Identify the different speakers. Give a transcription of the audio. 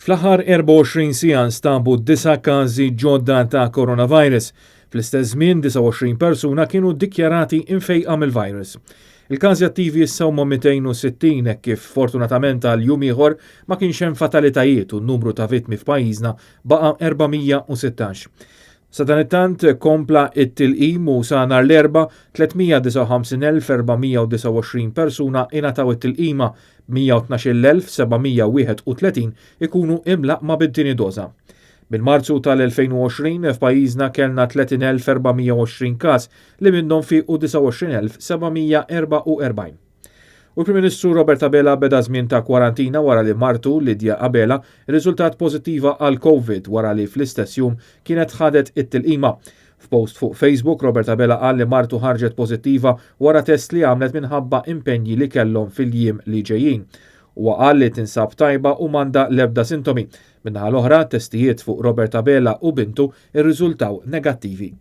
Speaker 1: Fl-aħħar 24 siegħa nstabu disa' każi ġodda ta' coronavirus. Fl-istess żmien 29 persuna kienu ddikjarati imfejqa mill-virus. Il-każi attivi issa huma 260 hekk kif fortunatament għal jum ieħor ma kienx hemm fatalitajiet u n-numru ta' vittmi f'pajjiżna baqa' 416. Sadanittant kompla it-tilqim u sa nhar l-Erbgħa 359,429 persuna ingħataw it-tilqima, 112,731 ikunu imlaqqma bit-tieni doża. Minn Marzu tal-2020 f'pajjiżna kellna 30,420 każ li minnhom fiequ 29,744. U l-Prim Ministru Robert Abela beda żmien ta' kwarantina wara li martu Lydia Abela rriżultat pożittiva għal Covid wara li fl-istess jum kienet ħadet it-tilqima. F'post fuq Facebook, Robert Abela qal li martu ħarġet pożittiva wara test li għamlet minħabba impenji li kellhom fil-jiem li ġejjin. Huwa qal li tinsab tajba u m'għandha l-ebda sintomi. Min-naħa l-oħra, testijiet fuq Robert Abela u bintu rriżultaw negattivi.